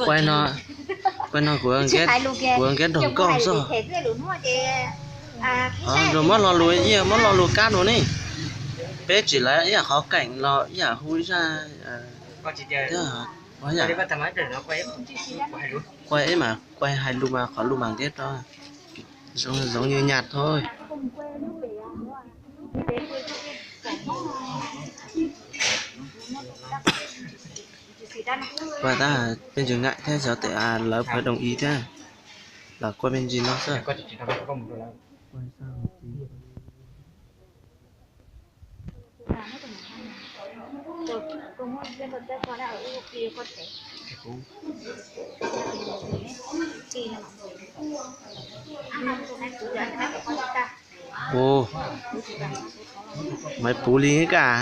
Quaj no, quaj no kuv, kuv nkag nrog koj xwb. Muab lo lus, ib yam muab lo lus kab dua ne. Peb tsis lawv ib yam qhov keem los ib yam hu ib zaj thiab. Quaj mas, quaj hais lus mas qhov lus mas nkag rau, giống như nhạc thôi. Quaj tab peb ntsis nkaim thiab xyov tes lawv puas đồng ý thiab. Los quaj peb ntsis no xwb. Ua, maiv puv li kaj.